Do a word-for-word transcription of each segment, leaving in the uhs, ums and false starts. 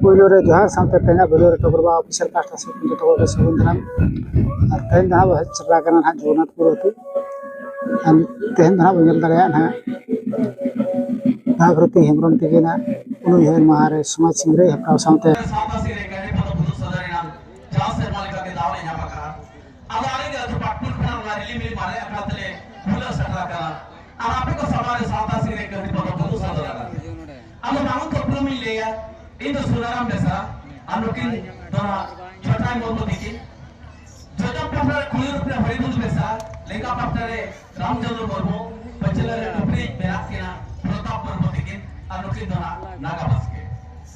ᱯᱳᱭᱞᱳ ᱨᱮ ᱡᱚᱦᱟᱨ, ᱥᱟᱶᱛᱮ ᱛᱮᱦᱮᱧᱟᱜ video ᱨᱮ ᱴᱚᱜᱚᱨ ᱵᱟ official ᱯᱟᱦᱴᱟ ᱥᱮᱫ ᱠᱷᱚᱱ ᱡᱚᱛᱚ ᱠᱚᱜᱮ ᱥᱟᱹᱜᱩᱱ ᱫᱟᱨᱟᱢ᱾ ᱟᱨ ᱛᱮᱦᱮᱧ ᱫᱚ ᱦᱟᱸᱜ ᱵᱚ ᱦᱮᱡ ᱥᱮᱴᱮᱨ ᱟᱠᱟᱱᱟ ᱱᱟᱦᱟᱜ ᱡᱚᱜᱚᱱᱱᱟᱛᱷᱯᱩᱨ ᱟᱹᱛᱩ᱾ ᱟᱨ ᱛᱮᱦᱮᱧ ᱫᱚ ᱦᱟᱸᱜ ᱵᱚᱱ ᱧᱮᱞ ᱫᱟᱲᱮᱭᱟᱜᱼᱟ ᱱᱟᱦᱟᱜ ᱫᱟᱜ ᱵᱷᱟᱨᱚᱛᱤ ᱦᱮᱢᱵᱨᱚᱢ ᱛᱤᱠᱤᱱᱟᱜ ᱩᱱᱩᱭᱦᱟᱹᱨ ᱢᱟᱦᱟ ᱨᱮ ᱥᱚᱢᱟᱡᱽ ᱥᱤᱝᱨᱟᱹᱭ ᱦᱮᱯᱨᱟᱣ ᱥᱟᱶᱛᱮ ᱥᱟᱶᱛᱟ ᱥᱤᱝᱨᱟᱹᱭ ᱠᱟᱹᱦᱱᱤ ᱯᱚᱛᱚᱵ ᱩᱫᱩᱜ ᱥᱚᱫᱚᱨ ᱨᱮᱱᱟᱜ ᱡᱟᱦᱟᱸ ᱥᱮᱨᱢᱟ ᱞᱮᱠᱟᱜᱮ ᱫᱟᱣ ᱞᱮ ᱧᱟᱢ ᱟᱠᱟᱫᱼᱟ᱾ ᱟᱫᱚ ᱟᱞᱮ ᱜᱮ ᱟᱹᱛᱩ ᱯᱟᱴᱯᱩᱨ ᱠᱷᱚᱱᱟᱜ ᱚᱱᱟ ᱨᱤᱞᱤ ᱢᱤᱞᱤ ᱢᱟᱨᱮ ᱟᱠᱷᱲᱟ ᱛᱮᱞᱮ ᱠᱷᱩᱞᱟᱹᱣ ᱥᱮᱴᱮᱨ ᱟᱠᱟᱱᱟ᱾ ᱟᱨ ᱟᱯᱮ ᱠᱚ ᱥᱟᱢᱟᱝ ᱨᱮ ᱥᱟᱶᱛᱟ ᱥᱤᱝᱨᱟᱹᱭ ᱠᱟᱹᱦᱱᱤ ᱯᱚᱛᱚᱵ ᱩᱫᱩᱜ ᱥᱚᱫᱚᱨ ᱟᱠᱟᱱᱟ᱾ ᱟᱫᱚ ᱢᱟᱲᱟᱝ ᱛᱮ ᱩᱯᱨᱩᱢ ᱤᱧ ᱞᱟᱹᱭᱟ, ᱤᱧ ᱫᱚ ᱥᱩᱱᱟᱨᱟᱢ ᱵᱮᱥᱨᱟ, ᱟᱨ ᱱᱩᱠᱤᱱ ᱫᱚ ᱱᱟᱦᱟᱜ ᱪᱷᱚᱴᱟᱭ ᱢᱩᱨᱢᱩ ᱛᱤᱠᱤᱱ᱾ ᱡᱚᱡᱚᱢ ᱯᱟᱦᱴᱟ ᱨᱮ ᱠᱩᱲᱤ ᱨᱩᱯᱤᱭᱟ ᱦᱚᱨᱤᱵᱚᱱᱫᱩ ᱵᱮᱥᱨᱟ, ᱞᱮᱸᱜᱟ ᱯᱟᱦᱴᱟ ᱨᱮ ᱨᱟᱢᱪᱚᱸᱫᱽᱨᱚ ᱢᱩᱨᱢᱩ, ᱯᱟᱹᱪᱷᱞᱟᱹ ᱨᱮ ᱴᱩᱯᱨᱤ ᱢᱮᱱᱟᱜ ᱠᱤᱱᱟ ᱯᱨᱚᱛᱟᱯ ᱢᱩᱨᱢᱩ ᱛᱤᱠᱤᱱ, ᱟᱨ ᱱᱩᱠᱤᱱ ᱫᱚ ᱱᱟᱦᱟᱜ ᱱᱟᱜᱟ ᱵᱟᱥᱠᱮ᱾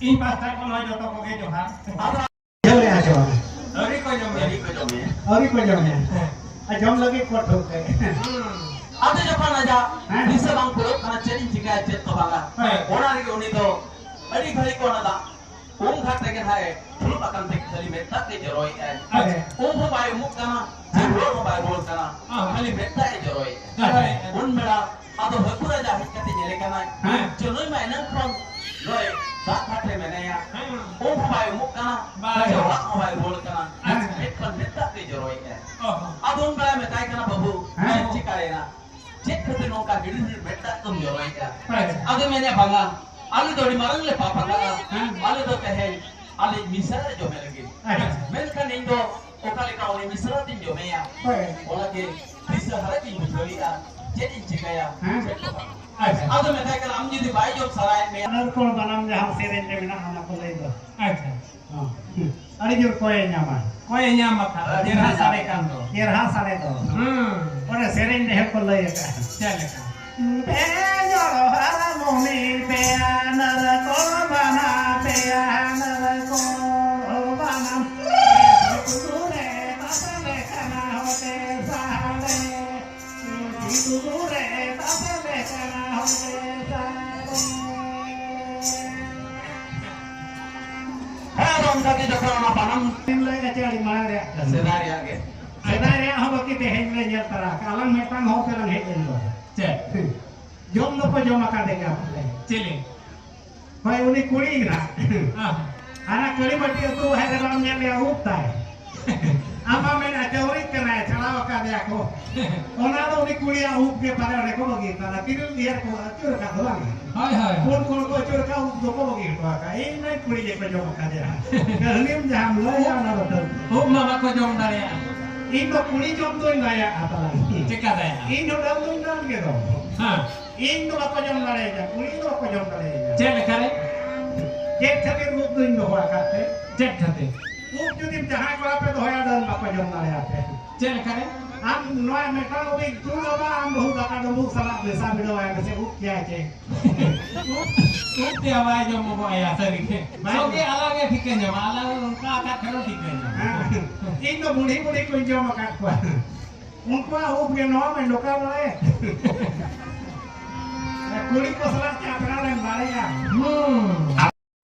ᱤᱧ ᱯᱟᱦᱴᱟ ᱠᱷᱚᱱ ᱦᱚᱸ ᱡᱚᱛᱚ ᱠᱚᱜᱮ ᱡᱚᱦᱟᱨ᱾ ᱟᱫᱚ ᱡᱚᱢ ᱞᱮᱜᱼᱟ ᱪᱮ ᱵᱟᱝ? ᱟᱹᱣᱨᱤ ᱠᱚ ᱡᱚᱢ ᱟᱹᱣᱨᱤ ᱠᱚ ᱡᱚᱢ ᱢᱮ᱾ ᱟᱹᱣᱨᱤ ᱠᱚ ᱡᱚᱢ ᱢᱮ᱾ ᱦᱮᱸ᱾ ᱟᱨ ᱡᱚᱢ ᱞᱟᱹᱜᱤᱫ ᱠᱚ ᱴᱷᱟᱹᱣᱠᱟᱹᱭᱟ᱾ ᱦᱩᱸ᱾ ᱟᱫᱚ ᱡᱚᱠᱷᱚᱱ ᱟᱡᱟᱜ ᱦᱮᱸ᱾ ᱫᱤᱥᱟᱹ ᱵᱟᱝ ᱯᱩᱨᱟᱹᱜ ᱠᱟᱱᱟ, ᱪᱮᱫ ᱤᱧ ᱪᱤᱠᱟᱹᱭᱟ, ᱪᱮᱫ ᱠᱚ ᱵᱟᱝᱟ, ᱦᱮᱸ᱾ ᱚᱱᱟ ᱨᱮᱜᱮ ᱩᱱᱤ ᱫᱚ ᱟᱹᱰᱤ ᱜᱷᱟᱹᱲᱤᱡ ᱠᱚ ᱚᱱᱟ ᱫᱟᱜ ᱩᱢ ᱜᱷᱟᱴ ᱨᱮᱜᱮ ᱱᱟᱦᱟᱜ ᱮ ᱫᱩᱲᱩᱵ ᱟᱠᱟᱱ ᱛᱮ ᱠᱷᱟᱹᱞᱤ ᱢᱮᱫ ᱫᱟᱜ ᱜᱮ ᱡᱚᱨᱚᱭᱮᱫᱼᱟᱭ᱾ ᱟᱪᱪᱷᱟ᱾ ᱩᱢ ᱦᱚᱸ ᱵᱟᱭ ᱩᱢᱩᱜ ᱠᱟᱱᱟ, ᱦᱮᱸ᱾ ᱨᱩᱣᱟᱹᱲ ᱦᱚᱸ ᱵᱟᱭ ᱨᱩᱣᱟᱹᱲ ᱠᱟᱱᱟ, ᱦᱮᱸ᱾ ᱠᱷᱟᱹᱞᱤ ᱢᱮᱫ ᱫᱟᱜ ᱮ ᱡᱚᱨᱚᱭᱮᱫᱼᱟ᱾ ᱡᱚᱨᱚᱭᱮᱫᱼᱟ᱾ ᱩᱱ ᱵᱮᱲᱟ ᱟᱫᱚ ᱦᱟᱹᱠᱩ ᱨᱟᱡᱟ ᱦᱮᱡ ᱠᱟᱛᱮ ᱧᱮᱞᱮ ᱠᱟᱱᱟᱭ᱾ ᱦᱮᱸ᱾ ᱡᱮ ᱱᱩᱭ ᱢᱟ ᱮᱱᱟᱝ ᱠᱷᱚᱱ ᱱᱚᱜᱼᱚᱭ ᱫᱟᱜ ᱜᱷᱟᱴ ᱨᱮ ᱢᱮᱱᱟᱭᱟ᱾ ᱦᱮᱸ᱾ ᱩᱢ ᱦᱚᱸ ᱵᱟᱭ ᱩᱢᱩᱜ ᱠᱟᱱᱟ, ᱵᱟᱭ᱾ ᱥᱮ ᱚᱲᱟᱜ ᱦᱚᱸ ᱵᱟᱭ ᱨᱩᱣᱟᱹᱲ ᱠᱟᱱᱟ᱾ ᱟᱪᱪᱷᱟ᱾ ᱢᱮᱫ ᱠᱷᱚᱱ ᱢᱮᱫ ᱫᱟᱜ ᱜᱮ ᱡᱚᱨᱚᱭᱮᱫᱼᱟ᱾ ᱚ ᱦᱚᱸ᱾ ᱟᱫᱚ ᱩᱱ ᱵᱮᱲᱟᱭ ᱢᱮᱛᱟᱭ ᱠᱟᱱᱟ, "ᱵᱟᱹᱵᱩ, ᱦᱮᱸ᱾ ᱪᱮᱫ ᱪᱤᱠᱟᱹᱭᱮᱱᱟ? ᱪᱮᱫ ᱠᱷᱟᱹᱛᱤᱨ ᱱᱚᱝᱠᱟ ᱦᱤᱰᱤᱨ ᱦᱤᱰᱤᱨ ᱢᱮᱫ ᱫᱟᱜ ᱫᱚᱢ ᱡᱚᱨᱚᱭᱮᱫᱼᱟ?" ᱟᱪᱪᱷᱟ᱾ ᱟᱫᱚ ᱢᱮᱱᱮᱫᱼᱟ, "ᱵᱟᱝᱟ, ᱟᱞᱮ ᱫᱚ ᱟᱹᱰᱤ ᱢᱟᱨᱟᱝ ᱞᱮ ᱯᱟᱯ ᱟᱠᱟᱫᱼᱟ᱾ ᱦᱮᱸ᱾ ᱟᱞᱮ ᱫᱚ ᱛᱮᱦᱮᱧ ᱟᱞᱮ ᱢᱤᱥᱨᱟ ᱞᱮ ᱡᱚᱢᱮ ᱞᱟᱹᱜᱤᱫ᱾ ᱟᱪᱪᱷᱟ᱾ ᱢᱮᱱᱠᱷᱟᱱ ᱤᱧ ᱫᱚ ᱚᱠᱟ ᱞᱮᱠᱟ ᱩᱱᱤ ᱢᱤᱥᱨᱟ ᱫᱚᱧ ᱡᱚᱢᱮᱭᱟ?" ᱦᱳᱭ᱾ ᱚᱱᱟᱜᱮ ᱫᱤᱥᱟᱹ ᱦᱟᱨᱟ ᱜᱤᱧ ᱵᱩᱡᱷᱟᱹᱣᱮᱫᱼᱟ, ᱪᱮᱫ ᱤᱧ ᱪᱤᱠᱟᱹᱭᱟ, ᱦᱮᱸ᱾ ᱪᱮᱫ ᱠᱚ ᱵᱟᱝ᱾ ᱟᱪᱪᱷᱟ᱾ ᱟᱫᱚ ᱢᱮᱛᱟᱭ ᱠᱟᱱᱟ, "ᱟᱢ ᱡᱩᱫᱤ ᱵᱟᱭ ᱡᱚᱢ ᱥᱟᱱᱟᱭᱮᱫ ᱢᱮᱭᱟ, ᱚᱱᱟ ᱨᱚᱠᱚᱢ ᱵᱟᱱᱟᱢ ᱡᱟᱦᱟᱸ ᱥᱮᱨᱮᱧ ᱨᱮ ᱢᱮᱱᱟᱜᱼᱟ, ᱚᱱᱟ ᱠᱚ ᱞᱟᱹᱭ ᱫᱚ᱾ ᱟᱪᱪᱷᱟ᱾ ᱦᱚᱸ᱾ ᱟᱹᱰᱤ ᱡᱳᱨ ᱠᱚᱭᱮ ᱧᱟᱢᱟ᱾ ᱠᱚᱭᱮ ᱧᱟᱢ ᱟᱠᱟᱫ, ᱟᱹᱰᱤ ᱪᱮᱦᱨᱟ ᱱᱟᱯᱟᱭ᱾ ᱥᱟᱰᱮ ᱠᱟᱱ ᱫᱚ᱾ ᱪᱮᱦᱨᱟ ᱥᱟᱰᱮ ᱫᱚ᱾ ᱦᱩᱸ᱾ ᱚᱱᱮ ᱥᱮᱨᱮᱧ ᱨᱮᱦᱚᱸ ᱠᱚ ᱞᱟᱹᱭ ᱟᱠᱟᱫᱼᱟ᱾ ᱪᱮᱫ ᱞᱮᱠᱟ? ᱯᱮ ᱡᱚᱲ ᱦᱟᱨᱟ ᱢᱚᱢᱤ ᱯᱮᱭᱟ ᱱᱟᱨ ᱠᱚ ᱵᱟᱱᱟ ᱯᱮᱭᱟ ᱱᱟᱨ ᱠᱚ ᱵᱟᱱᱟ᱾ ᱥᱤᱛᱩᱝ ᱨᱮ ᱛᱟᱥᱮ ᱞᱮᱠᱟᱱᱟ ᱦᱚᱛᱮ ᱥᱟᱦᱟᱨᱮ᱾ ᱥᱤᱛᱩᱝ ᱨᱮ ᱛᱟᱥᱮ ᱞᱮᱠᱟᱱᱟ ᱦᱚᱛᱮ ᱥᱟᱦᱟᱨᱮ᱾ ᱦᱮᱸ, ᱟᱫᱚ ᱚᱱᱠᱟ ᱜᱮ ᱡᱚᱠᱷᱚᱱ ᱚᱱᱟ ᱵᱟᱱᱟᱢ ᱮᱢ ᱞᱟᱹᱭ ᱠᱟᱛᱮ ᱟᱹᱰᱤ ᱢᱟᱲᱟᱝ ᱨᱮᱭᱟᱜ ᱠᱟᱛᱷᱟ᱾ ᱥᱮᱫᱟᱭ ᱨᱮᱭᱟᱜ ᱜᱮ᱾ ᱥᱮᱫᱟᱭ ᱨᱮᱭᱟᱜ ᱦᱚᱸ ᱵᱟᱹᱠᱤ ᱛᱮᱦᱮᱧ ᱞᱮ ᱧᱮᱞ ᱛᱟᱨᱟ ᱠᱟᱜᱼᱟ᱾ ᱟᱞᱟᱝ ᱢᱤᱫᱴᱟᱝ ᱦᱚᱲ ᱛᱮᱞᱟᱝ ᱦᱮᱡ ᱞᱮᱱ ᱫᱚ᱾ ᱪᱮᱫ? ᱡᱚᱢ ᱫᱚᱠᱚ ᱡᱚᱢ ᱟᱠᱟᱫ ᱜᱮᱭᱟ ᱯᱟᱞᱮ᱾ ᱪᱤᱞᱤ? ᱦᱳᱭ, ᱩᱱᱤ ᱠᱩᱲᱤ ᱜᱮ ᱱᱟᱦᱟᱜ᱾ ᱦᱮᱸ᱾ ᱦᱟᱱᱟ ᱠᱟᱹᱲᱤ ᱵᱟᱹᱴᱤ ᱟᱹᱛᱩ ᱵᱟᱦᱮᱨ ᱨᱮ ᱵᱟᱢ ᱧᱮᱞ ᱞᱮᱭᱟ, ᱩᱵ ᱛᱟᱭ᱾ ᱟᱢ ᱢᱟ ᱢᱮᱱᱟ ᱪᱟᱹᱣᱨᱤᱜ ᱠᱟᱱᱟᱭ, ᱪᱷᱟᱲᱟᱣ ᱟᱠᱟᱫᱮᱭᱟ ᱠᱚ᱾ ᱚᱱᱟ ᱫᱚ ᱩᱱᱤ ᱠᱩᱲᱤᱭᱟᱜ ᱩᱵ ᱜᱮ ᱯᱟᱞᱮ ᱚᱸᱰᱮ ᱠᱚ ᱵᱟᱹᱜᱤ ᱠᱟᱫᱟ᱾ ᱛᱤᱨᱤᱞ ᱤᱭᱟᱹ ᱠᱚ ᱟᱹᱪᱩᱨ ᱟᱠᱟᱫ ᱫᱚ ᱵᱟᱝ? ᱦᱳᱭ, ᱦᱳᱭ᱾ ᱯᱩᱱ ᱠᱚᱬ ᱠᱚ ᱟᱹᱪᱩᱨ ᱟᱠᱟᱫ, ᱩᱵ ᱫᱚᱠᱚ ᱵᱟᱹᱜᱤ ᱦᱚᱴᱚ ᱟᱠᱟᱫ᱾ ᱤᱧ ᱱᱟᱭ ᱠᱩᱲᱤ ᱜᱮᱠᱚ ᱡᱚᱢ ᱟᱠᱟᱫᱮᱭᱟ᱾ ᱠᱟᱹᱦᱱᱤᱢ ᱡᱟᱦᱟᱸᱢ ᱞᱟᱹᱭᱟ, ᱚᱱᱟ ᱫᱚ ᱴᱷᱟᱹᱣᱠᱟᱹ᱾ ᱩᱵ ᱢᱟ ᱵᱟᱠᱚ ᱡᱚᱢ ᱫᱟᱲᱮᱭᱟᱜᱼᱟ᱾ ᱤᱧ ᱫᱚ ᱠᱩᱲᱤ ᱡᱚᱢ ᱫᱚᱧ ᱫᱟᱲᱮᱭᱟᱜᱼᱟ ᱛᱟᱞᱟᱝ᱾ ᱪᱮᱠᱟ ᱫᱟᱭᱟ? ᱤᱧ ᱦᱚᱸ ᱰᱟᱹᱱ ᱫᱚᱧ ᱰᱟᱹᱱ ᱜᱮ ᱫᱚ᱾ ᱦᱮᱸ᱾ ᱤᱧ ᱫᱚ ᱵᱟᱠᱚ ᱡᱚᱢ ᱫᱟᱲᱮᱭᱟᱹᱧᱟ, ᱠᱩᱲᱤ ᱫᱚ ᱵᱟᱠᱚ ᱡᱚᱢ ᱫᱟᱲᱮᱭᱟᱹᱧᱟ᱾ ᱪᱮᱫ ᱞᱮᱠᱟᱨᱮ? ᱪᱮᱫ ᱠᱷᱟᱹᱛᱤᱨ ᱩᱵ ᱫᱩᱧ ᱫᱚᱦᱚ ᱟᱠᱟᱫ ᱛᱮ? ᱪᱮᱫ ᱠᱷᱟᱹᱛᱤᱨ? ᱩᱵ ᱡᱩᱫᱤ ᱡᱟᱦᱟᱸᱭ ᱠᱚᱲᱟ ᱯᱮ ᱫᱚᱦᱚᱭᱟ, ᱰᱟᱹᱱ ᱵᱟᱠᱚ ᱡᱚᱢ ᱫᱟᱲᱮᱭᱟᱯᱮ᱾ ᱪᱮᱫ ᱞᱮᱠᱟᱨᱮ? ᱟᱢ ᱱᱚᱣᱟ ᱢᱤᱫᱴᱟᱝ ᱩᱵᱤᱡ ᱪᱩᱞ ᱟᱵᱟ, ᱟᱢ ᱵᱟᱹᱦᱩ ᱫᱟᱠᱟ ᱰᱩᱸᱵᱩᱜ ᱥᱟᱞᱟᱜ ᱢᱮᱥᱟ ᱵᱤᱰᱟᱹᱣᱟᱭ ᱢᱮᱥᱮ, ᱩᱵ ᱠᱮᱭᱟᱭ ᱪᱮ? ᱩᱵ, ᱩᱵ ᱛᱮ ᱵᱟᱭ ᱡᱚᱢ ᱜᱚᱜᱚᱜ ᱟᱭᱟ, ᱥᱟᱹᱨᱤ ᱜᱮ᱾ ᱵᱟᱭ ᱥᱚᱸᱜᱮ ᱡᱚᱢ᱾ ᱟᱞᱟᱝ ᱮ ᱴᱷᱤᱠᱟᱹ ᱧᱟᱢᱟ, ᱟᱞᱟᱝ ᱚᱱᱠᱟ ᱟᱠᱟᱫ ᱠᱷᱟᱱ ᱴᱷᱤᱠᱟᱹ ᱧᱟᱢᱟ᱾ ᱦᱮᱸ, ᱤᱧ ᱫᱚ ᱵᱩᱰᱷᱤ ᱵᱩᱰᱷᱤ ᱠᱚᱧ ᱡᱚᱢ ᱟᱠᱟᱫ ᱠᱚᱣᱟ᱾ ᱩᱱᱠᱩᱣᱟᱜ ᱩᱵ ᱜᱮ ᱱᱚᱣᱟ ᱢᱟ ᱞᱳᱠᱟᱞ ᱨᱮ᱾ ᱠᱩᱲᱤ ᱠᱚ ᱥᱟᱞᱟᱜ ᱪᱮ ᱟᱯᱱᱟᱨᱮᱢ ᱫᱟᱲᱮᱭᱟᱜᱼᱟ᱾ ᱦᱩᱸ᱾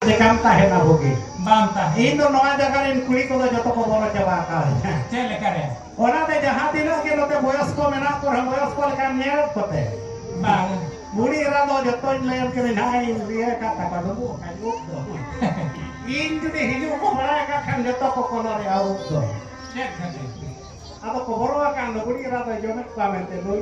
ᱪᱮᱠᱟᱢ ᱛᱟᱦᱮᱱᱟ ᱵᱩᱜᱤ? ᱵᱟᱢ ᱛᱟᱦᱮᱱᱟ᱾ ᱤᱧ ᱫᱚ ᱱᱚᱣᱟ ᱡᱟᱭᱜᱟ ᱨᱮᱱ ᱠᱩᱲᱤ ᱠᱚᱫᱚ ᱡᱚᱛᱚ ᱠᱚ ᱵᱚᱞᱚ ᱪᱟᱵᱟ ᱟᱠᱟᱫᱤᱧᱟ᱾ ᱪᱮᱫ ᱞᱮᱠᱟᱨᱮ? ᱚᱱᱟᱛᱮ ᱡᱟᱦᱟᱸ ᱛᱤᱱᱟᱹᱜ ᱜᱮ ᱱᱚᱛᱮ ᱵᱚᱭᱚᱥ ᱠᱚ ᱢᱮᱱᱟᱜ ᱠᱚ ᱨᱮᱦᱚᱸ, ᱵᱚᱭᱚᱥ ᱠᱚ ᱞᱮᱠᱟᱢ ᱧᱮᱞᱮᱫ ᱠᱚᱛᱮ᱾ ᱵᱟᱝ᱾ ᱵᱩᱲᱦᱤ ᱮᱨᱟ ᱫᱚ ᱡᱚᱛᱚᱧ ᱞᱟᱹᱭᱟᱢ ᱠᱟᱹᱱᱟᱹᱧ, ᱱᱟᱦᱟᱜ ᱤᱧ ᱤᱭᱟᱹ ᱟᱠᱟᱫ ᱛᱟᱠᱚᱣᱟ, ᱰᱩᱸᱵᱩᱜ ᱟᱠᱟᱫ ᱩᱵ ᱫᱚ᱾ ᱤᱧ ᱡᱩᱫᱤ ᱦᱤᱡᱩᱜ ᱠᱚ ᱵᱟᱲᱟᱭ ᱟᱠᱟᱫ ᱠᱷᱟᱱ, ᱡᱚᱛᱚ ᱠᱚ ᱠᱚᱞᱚᱨᱮᱜᱼᱟ ᱩᱵ ᱫᱚ᱾ ᱪᱮᱫ ᱠᱷᱟᱹᱛᱤᱨ? ᱟᱫᱚ ᱠᱚ ᱵᱚᱨᱚ ᱟᱠᱟᱱ ᱫᱚ, ᱵᱩᱲᱦᱤ ᱮᱨᱟ ᱫᱚᱭ ᱡᱚᱢᱮᱫ ᱠᱚᱣᱟ ᱢᱮᱱᱛᱮ ᱱᱩᱭ᱾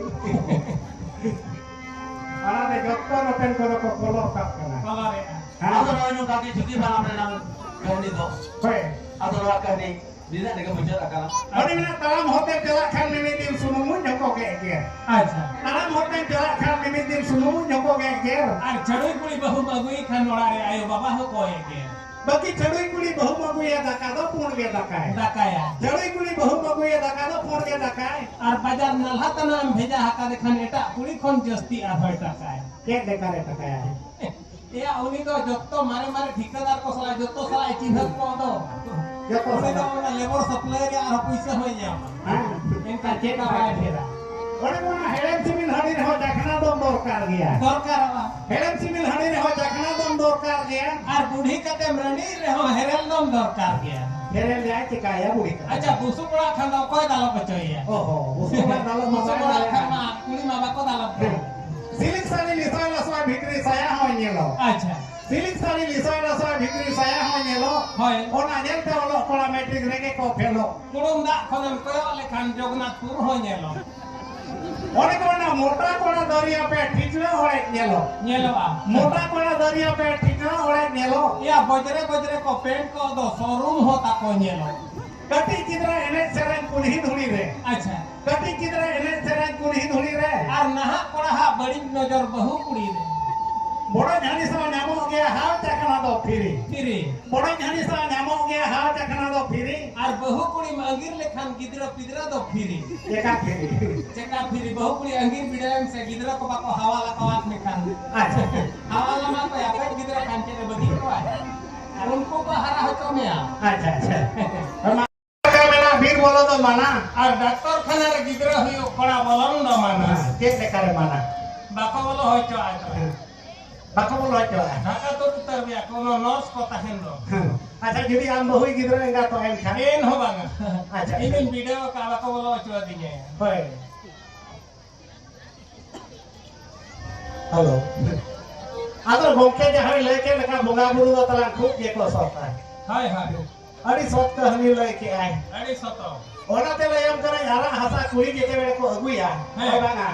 ᱚᱱᱟᱛᱮ ᱡᱚᱛᱚ ᱱᱚᱛᱮᱱ ᱠᱚᱫᱚ ᱠᱚ ᱠᱚᱞᱚᱨ ᱠᱟᱜ ᱠᱟᱱᱟ᱾ ᱠᱚᱞᱚᱨᱮᱜᱼᱟ᱾ ᱦᱮᱸ᱾ ᱟᱫᱚ ᱱᱚᱜᱼᱚᱭ ᱱᱚᱝᱠᱟ ᱜᱮ ᱡᱩᱫᱤ ᱵᱟᱝ ᱨᱮᱱᱟᱝ ᱠᱟᱹᱦᱱᱤ ᱫᱚ᱾ ᱦᱳᱭ᱾ ᱟᱫᱚ ᱱᱚᱣᱟ ᱠᱟᱹᱦᱱᱤ ᱱᱤᱱᱟᱹᱜ ᱨᱮᱜᱮ ᱢᱩᱪᱟᱹᱫ ᱟᱠᱟᱱᱟ᱾ ᱟᱹᱰᱤ ᱢᱮᱱᱟᱜ, ᱛᱟᱲᱟᱢ ᱦᱚᱨᱛᱮᱢ ᱪᱟᱞᱟᱜ ᱠᱷᱟᱱ ᱢᱤᱢᱤᱫ ᱫᱤᱱ ᱥᱩᱱᱩᱢ ᱢᱩᱸᱡ ᱦᱚᱸᱠᱚ ᱜᱮᱫ ᱜᱮᱭᱟ᱾ ᱟᱪᱪᱷᱟ᱾ ᱛᱟᱲᱟᱢ ᱦᱚᱨᱛᱮᱢ ᱪᱟᱞᱟᱜ ᱠᱷᱟᱱ ᱢᱤᱢᱤᱫ ᱫᱤᱱ ᱥᱩᱱᱩᱢ ᱢᱩᱸᱡ ᱦᱚᱸᱠᱚ ᱜᱮᱫ ᱜᱮᱭᱟ᱾ ᱟᱨ ᱪᱟᱹᱰᱩᱭ ᱠᱩᱲᱤ ᱵᱟᱹᱦᱩᱢ ᱟᱹᱜᱩᱭᱮ ᱠᱷᱟᱱ ᱚᱲᱟᱜ ᱨᱮ ᱟᱭᱳ ᱵᱟᱵᱟ ᱦᱚᱸᱠᱚ ᱜᱮᱫ ᱜᱮᱭᱟ᱾ ᱵᱟᱹᱠᱤ ᱪᱟᱹᱰᱩᱭ ᱠᱩᱲᱤ ᱵᱟᱹᱦᱩᱢ ᱟᱹᱜᱩᱭᱟ, ᱫᱟᱠᱟ ᱫᱚ ᱯᱩᱸᱰ ᱜᱮ ᱫᱟᱠᱟᱭ᱾ ᱫᱟᱠᱟᱭᱟ᱾ ᱪᱟᱹᱰᱩᱭ ᱠᱩᱲᱤ ᱵᱟᱹᱦᱩᱢ ᱟᱹᱜᱩᱭᱟ, ᱫᱟᱠᱟ ᱫᱚ ᱯᱩᱸᱰ ᱜᱮ ᱫᱟᱠᱟᱭ᱾ ᱟᱨ ᱵᱟᱡᱟᱨ ᱱᱟᱞᱦᱟ ᱛᱟᱱᱟᱢ ᱵᱷᱮᱡᱟ ᱟᱠᱟᱫᱮ ᱠᱷᱟᱱ ᱮᱴᱟᱜ ᱠᱩᱲᱤ ᱠᱷᱚᱱ ᱡᱟᱹᱥᱛᱤ ᱟᱨᱦᱚᱸᱭ ᱴᱟᱠᱟᱭᱟ᱾ ᱪᱮᱫ ᱞᱮᱠᱟᱨᱮ ᱴᱟᱠᱟᱭᱟ? ᱮᱭᱟ, ᱩᱱᱤ ᱫᱚ ᱡᱚᱛᱚ ᱢᱟᱨᱮ ᱢᱟᱨᱮ ᱴᱷᱤᱠᱟᱹᱫᱟᱨ ᱠᱚ ᱥᱟᱞᱟᱜ, ᱡᱚᱛᱚ ᱥᱟᱞᱟᱜ ᱮ ᱪᱤᱱᱦᱟᱹᱯ ᱠᱚᱜ ᱫᱚ᱾ ᱡᱚᱛᱚ ᱩᱱᱤ ᱫᱚ ᱥᱟᱞᱟᱜ᱾ ᱚᱱᱟ ᱞᱮᱵᱚᱨ ᱥᱟᱯᱞᱟᱭ ᱨᱮ ᱟᱨᱦᱚᱸ ᱯᱩᱭᱥᱟᱹ ᱦᱚᱸᱭ ᱧᱟᱢᱟ᱾ ᱦᱮᱸ᱾ ᱮᱱᱠᱷᱟᱱ ᱪᱮᱫ ᱪᱮᱫ ᱵᱟᱭ ᱵᱟᱭ ᱰᱷᱮᱨᱟ? ᱚᱱᱮ ᱚᱱᱟ ᱦᱮᱲᱮᱢ ᱥᱤᱢᱤᱞ ᱦᱟᱺᱰᱤ ᱨᱮᱦᱚᱸ ᱪᱟᱠᱷᱱᱟ ᱫᱚᱢ ᱫᱚᱨᱠᱟᱨ ᱜᱮᱭᱟ᱾ ᱫᱚᱨᱠᱟᱨᱚᱜᱼᱟ᱾ ᱦᱮᱲᱮᱢ ᱥᱤᱢᱤᱞ ᱦᱟᱺᱰᱤ ᱨᱮᱦᱚᱸ ᱪᱟᱠᱷᱱᱟ ᱫᱚᱢ ᱫᱚᱨᱠᱟᱨ ᱜᱮᱭᱟ᱾ ᱟᱨ ᱵᱩᱰᱷᱤ ᱠᱟᱛᱮᱢ ᱨᱟᱺᱰᱤ ᱨᱮᱦᱚᱸ ᱦᱮᱨᱮᱞ ᱫᱚᱢ ᱫᱚᱨᱠᱟᱨ ᱜᱮᱭᱟ᱾ ᱦᱮᱨᱮᱞ ᱨᱮᱭᱟᱜ ᱪᱤᱠᱟᱹᱭᱟ ᱵᱩᱲᱦᱤ ᱠᱟᱛᱮ? ᱟᱪᱪᱷᱟ, ᱵᱩᱥᱩᱵ ᱚᱲᱟᱜ ᱠᱷᱟᱱ ᱫᱚ ᱚᱠᱚᱭ ᱫᱟᱞᱚᱵ ᱦᱚᱪᱚᱭᱮᱭᱟ? ᱚᱦᱚ, ᱵᱩᱥᱩᱵ ᱚᱲᱟᱜ ᱫᱟᱞᱚᱵ ᱢᱟ ᱵᱩᱥᱩᱵ ᱵᱟᱭ ᱚᱲᱟᱜ ᱫᱟᱲᱮᱭᱟᱜᱼᱟ᱾ ᱠᱷᱟᱱ ᱢᱟ ᱠᱩᱲᱤ ᱢᱟ ᱵᱟᱠᱚ ᱫᱟᱞᱚᱵ ᱠᱚᱣᱟ᱾ ᱦᱮᱸ᱾ ᱥᱤᱞᱤᱠ ᱥᱟᱹᱲᱤ ᱞᱤᱥᱟᱭ ᱞᱟᱥᱟᱭ ᱵᱷᱤᱛᱨᱤ ᱥᱟᱭᱟ ᱦᱚᱸᱭ ᱧᱮᱞᱚᱜ᱾ ᱟᱪᱪᱷᱟ᱾ ᱥᱤᱞᱤᱠ ᱥᱟᱹᱲᱤ ᱞᱤᱥᱟᱹᱲ ᱨᱟᱥᱟ ᱵᱷᱤᱛᱨᱤ ᱥᱟᱭᱟ ᱦᱚᱸ ᱧᱮᱞᱚᱜ᱾ ᱦᱳᱭ᱾ ᱚᱱᱟ ᱧᱮᱞᱛᱮ ᱚᱞᱚᱜ ᱠᱚᱲᱟ ᱢᱮᱴᱨᱤᱠ ᱨᱮᱜᱮ ᱠᱚ ᱯᱷᱮᱞᱚᱜ᱾ ᱠᱩᱲᱩᱢ ᱫᱟᱜ ᱠᱷᱚᱱᱮᱢ ᱠᱚᱭᱚᱜ ᱞᱮᱠᱷᱟᱱ ᱡᱚᱜᱚᱱᱱᱟᱛᱷᱯᱩᱨ ᱦᱚᱸ ᱧᱮᱞᱚᱜ᱾ ᱚᱱᱮ ᱠᱚ ᱢᱮᱱᱟ, ᱢᱚᱴᱟ ᱠᱚᱲᱟ ᱫᱚᱨᱭᱟ ᱯᱮ ᱴᱷᱤᱠᱨᱟᱹ ᱦᱚᱲᱮᱡ ᱧᱮᱞᱚᱜ᱾ ᱧᱮᱞᱚᱜᱼᱟ᱾ ᱢᱚᱴᱟ ᱠᱚᱲᱟ ᱫᱚᱨᱭᱟ ᱯᱮ ᱴᱷᱤᱠᱨᱟᱹ ᱦᱚᱲᱮᱡ ᱧᱮᱞᱚᱜ᱾ ᱭᱟ, ᱵᱚᱡᱽᱨᱮ ᱵᱚᱡᱽᱨᱮ ᱠᱚ ᱯᱮᱱᱴ ᱠᱚᱜ ᱫᱚ ᱥᱳᱨᱩᱢ ᱦᱚᱸ ᱛᱟᱠᱚ ᱧᱮᱞᱚᱜ᱾ ᱠᱟᱹᱴᱤᱡ ᱜᱤᱫᱽᱨᱟᱹ ᱮᱱᱮᱡ ᱥᱮᱨᱮᱧ ᱠᱩᱞᱦᱤ ᱫᱷᱩᱲᱤ ᱨᱮ᱾ ᱟᱪᱪᱷᱟ᱾ ᱠᱟᱹᱴᱤᱡ ᱜᱤᱫᱽᱨᱟᱹ ᱮᱱᱮᱡ ᱥᱮᱨᱮᱧ ᱠᱩᱞᱦᱤ ᱫᱷᱩᱲᱤ ᱨᱮ᱾ ᱟᱨ ᱱᱟᱦᱟᱜ ᱠᱚᱲᱟ ᱦᱟᱜ ᱵᱟᱹᱲᱤᱡ ᱱᱚᱡᱚᱨ ᱵᱟᱹᱦᱩ ᱠᱩᱲᱤ ᱨᱮ᱾ ᱵᱚᱲᱚ ᱡᱷᱟᱹᱲᱤ ᱥᱟᱶ ᱧᱟᱢᱚᱜ ᱜᱮᱭᱟ ᱦᱟᱣ ᱪᱟᱠᱷᱱᱟ ᱫᱚ ᱯᱷᱤᱨᱤ᱾ ᱯᱷᱤᱨᱤ᱾ ᱵᱚᱲᱚ ᱡᱷᱟᱹᱲᱤ ᱥᱟᱶ ᱧᱟᱢᱚᱜ ᱜᱮᱭᱟ ᱦᱟᱣ ᱪᱟᱠᱷᱱᱟ ᱫᱚ ᱯᱷᱤᱨᱤ᱾ ᱟᱨ ᱵᱟᱹᱦᱩ ᱠᱩᱲᱤᱢ ᱟᱸᱜᱤᱨ ᱞᱮᱠᱷᱟᱱ ᱜᱤᱫᱽᱨᱟᱹ ᱯᱤᱫᱽᱨᱟᱹ ᱫᱚ ᱯᱷᱤᱨᱤ᱾ ᱪᱮᱠᱟ ᱯᱷᱤᱨᱤ? ᱪᱮᱠᱟ ᱯᱷᱤᱨᱤ? ᱵᱟᱹᱦᱩ ᱠᱩᱲᱤ ᱟᱸᱜᱤᱨ ᱵᱤᱰᱟᱹᱣᱮᱢ ᱥᱮ, ᱜᱤᱫᱽᱨᱟᱹ ᱠᱚ ᱵᱟᱠᱚ ᱦᱟᱣᱟᱞ ᱟᱠᱚᱣᱟ ᱢᱮᱱᱠᱷᱟᱱ᱾ ᱟᱪᱪᱷᱟ᱾ ᱦᱟᱣᱟᱞ ᱟᱢᱟ ᱠᱚ, ᱟᱯᱮ ᱜᱤᱫᱽᱨᱟᱹ ᱠᱷᱟᱱ ᱪᱮᱫ ᱮ ᱵᱟᱹᱜᱤ ᱠᱚᱣᱟ? ᱟᱨ ᱩᱱᱠᱩ ᱠᱚ ᱦᱟᱨᱟ ᱦᱚᱪᱚ ᱢᱮᱭᱟ᱾ ᱟᱪᱪᱷᱟ, ᱟᱪᱪᱷᱟ᱾ ᱢᱮᱱᱟ, ᱵᱤᱨ ᱵᱚᱞᱚ ᱫᱚ ᱢᱟᱱᱟ᱾ ᱟᱨ ᱰᱟᱠᱛᱚᱨ ᱠᱷᱟᱱᱟ ᱨᱮ ᱜᱤᱫᱽᱨᱟᱹ ᱦᱩᱭᱩᱜ ᱠᱚᱲᱟ ᱵᱚᱞᱚᱱ ᱫᱚ ᱢᱟᱱᱟ᱾ ᱦᱮᱸ, ᱪᱮᱫ ᱞᱮᱠᱟᱨᱮ ᱢᱟᱱᱟ? ᱵᱟᱠᱚ ᱵᱚᱞᱚ ᱦᱚᱪᱚᱣᱟᱜᱼᱟ᱾ ᱦᱮᱸ, ᱵᱟᱠᱚ ᱵᱚᱞᱚ ᱦᱚᱪᱚᱣᱟᱜᱼᱟ᱾ ᱰᱷᱟᱠᱟ ᱛᱩᱫ ᱩᱛᱟᱹᱨ ᱢᱮᱭᱟ ᱠᱚ, ᱩᱱᱟᱹᱜ ᱱᱚᱨᱥ ᱠᱚ ᱛᱟᱦᱮᱱ ᱫᱚ᱾ ᱦᱮᱸ᱾ ᱟᱪᱪᱷᱟ, ᱡᱩᱫᱤ ᱟᱢ ᱵᱟᱹᱦᱩ ᱜᱤᱫᱽᱨᱟᱹ ᱮᱸᱜᱟᱛᱚᱜ ᱮᱱᱠᱷᱟᱱ? ᱪᱮᱫ ᱦᱚᱸ ᱵᱟᱝᱟ᱾ ᱟᱪᱪᱷᱟ, ᱤᱧᱤᱧ ᱟᱪᱪᱷᱟ᱾ ᱵᱤᱰᱟᱹᱣ ᱟᱠᱟᱫᱼᱟ, ᱵᱟᱠᱚ ᱵᱚᱞᱚ ᱦᱚᱪᱚᱣᱟᱫᱤᱧᱟ᱾ ᱦᱳᱭ᱾ ᱦᱮᱞᱳ᱾ ᱟᱫᱚ ᱜᱚᱢᱠᱮ ᱡᱟᱦᱟᱸᱭ ᱞᱟᱹᱭ ᱠᱮᱫ ᱞᱮᱠᱟ, ᱵᱚᱸᱜᱟ ᱵᱩᱨᱩ ᱫᱚ ᱛᱟᱞᱟᱝ ᱠᱷᱩᱵ ᱜᱮᱠᱚ ᱥᱚᱛᱟ᱾ ᱦᱳᱭ, ᱦᱳᱭ᱾ ᱟᱹᱰᱤ ᱥᱚᱛ ᱠᱟᱹᱦᱱᱤ ᱞᱟᱹᱭ ᱠᱮᱜᱼᱟᱭ᱾ ᱟᱹᱰᱤ ᱥᱚᱛᱚ᱾ ᱚᱱᱟᱛᱮ ᱞᱟᱹᱭᱟᱢ ᱠᱟᱹᱱᱟᱹᱧ, ᱟᱨᱟᱜ ᱦᱟᱥᱟ ᱠᱩᱲᱤ ᱜᱮ ᱪᱮᱬᱮ ᱠᱚ ᱟᱹᱜᱩᱭᱟ᱾ ᱦᱮᱸ᱾ ᱦᱳᱭ ᱵᱟᱝᱟ?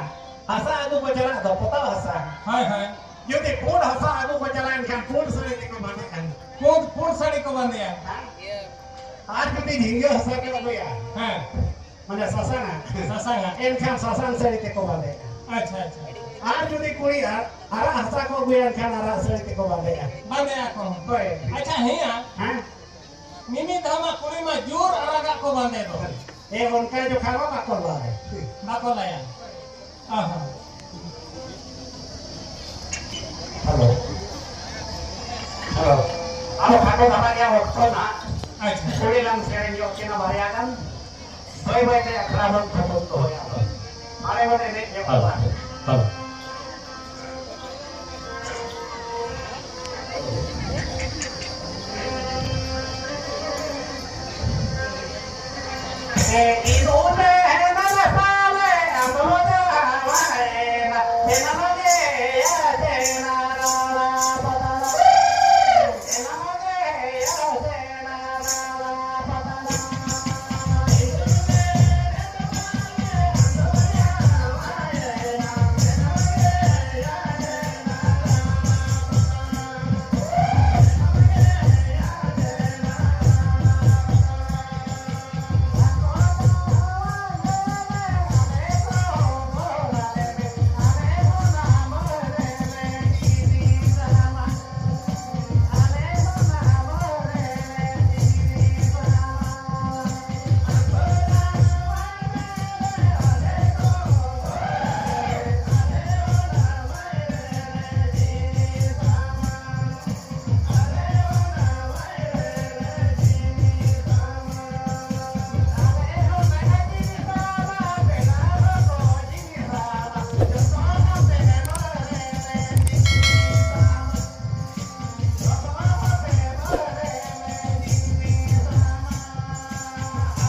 ᱦᱟᱥᱟ ᱟᱹᱜᱩ ᱠᱚ ᱪᱟᱞᱟᱜ ᱫᱚ ᱯᱚᱛᱟᱣ ᱦᱟᱥᱟ᱾ ᱦᱳᱭ, ᱦᱳᱭ᱾ ᱡᱩᱫᱤ ᱯᱩᱸᱰ ᱦᱟᱥᱟ ᱟᱹᱜᱩ ᱠᱚ ᱪᱟᱞᱟᱜ ᱮᱱᱠᱷᱟᱱ ᱯᱩᱸᱰ ᱥᱟᱹᱲᱤ ᱛᱮᱠᱚ ᱵᱟᱸᱫᱮᱜᱼᱟ᱾ ᱯᱩᱸᱰ, ᱯᱩᱸᱰ ᱥᱟᱹᱲᱤ ᱠᱚ ᱵᱟᱸᱫᱮᱭᱟ᱾ ᱟᱨ ᱡᱩᱫᱤ ᱡᱷᱤᱸᱜᱟᱹ ᱦᱟᱥᱟ ᱠᱚ ᱟᱹᱜᱩᱭᱟ, ᱦᱮᱸ᱾ ᱢᱟᱱᱮ ᱥᱟᱥᱟᱝᱟᱜ᱾ ᱥᱟᱥᱟᱝᱟᱜ᱾ ᱮᱱᱠᱷᱟᱱ ᱥᱟᱥᱟᱝ ᱥᱟᱹᱲᱤ ᱛᱮᱠᱚ ᱵᱟᱸᱫᱮᱜᱼᱟ᱾ ᱟᱪᱪᱷᱟ, ᱟᱪᱪᱷᱟ᱾ ᱟᱨ ᱡᱩᱫᱤ ᱠᱩᱲᱤ ᱟᱨ ᱟᱨᱟᱜ ᱦᱟᱥᱟ ᱠᱚ ᱟᱹᱜᱩᱭᱟ, ᱮᱱᱠᱷᱟᱱ ᱟᱨᱟᱜ ᱥᱟᱹᱲᱤ ᱛᱮᱠᱚ ᱵᱟᱸᱫᱮᱜᱼᱟ᱾ ᱵᱟᱸᱫᱮᱜᱼᱟ ᱠᱚ᱾ ᱦᱳᱭ᱾ ᱟᱪᱪᱷᱟ, ᱦᱮᱸᱭᱟ᱾ ᱦᱮᱸ? ᱢᱤᱢᱤᱫ ᱫᱷᱟᱣ ᱢᱟ ᱠᱩᱲᱤ ᱢᱟ ᱡᱳᱨ ᱟᱨᱟᱜᱟᱜ ᱠᱚ ᱵᱟᱸᱫᱮ ᱫᱚ᱾ ᱮ, ᱚᱱᱠᱟ ᱡᱚᱠᱷᱟ ᱢᱟ ᱵᱟᱠᱚ ᱞᱟᱭᱟ᱾ ᱵᱟᱠᱚ ᱞᱟᱭᱟ᱾ ᱚ ᱦᱚᱸ᱾ ᱦᱮᱞᱳ᱾ ᱦᱮᱞᱳ᱾ ᱟᱫᱚ ᱠᱷᱟᱴᱚ ᱫᱷᱟᱨᱟ ᱜᱮᱭᱟ ᱚᱠᱛᱚ ᱱᱟᱦᱟᱜ᱾ ᱟᱪᱪᱷᱟ᱾ ᱠᱩᱲᱤ ᱞᱟᱝ ᱥᱮᱨᱮᱧ ᱧᱚᱜ ᱠᱤᱱᱟ ᱵᱟᱨᱭᱟ ᱜᱟᱱ᱾ ᱵᱟᱹᱭ ᱵᱟᱹᱭ ᱛᱮ ᱟᱠᱷᱲᱟ ᱵᱚᱱ ᱛᱷᱩᱠᱩᱢ ᱫᱚᱦᱚᱭᱟ ᱟᱫᱚ᱾ ᱢᱟᱲᱮ ᱵᱚᱱ ᱮᱱᱮᱡ ᱧᱚᱜ ᱦᱮᱞᱳ᱾ ᱠᱚᱣᱟ᱾ ᱦᱮᱞᱳ᱾ ᱥᱮ ᱤᱧ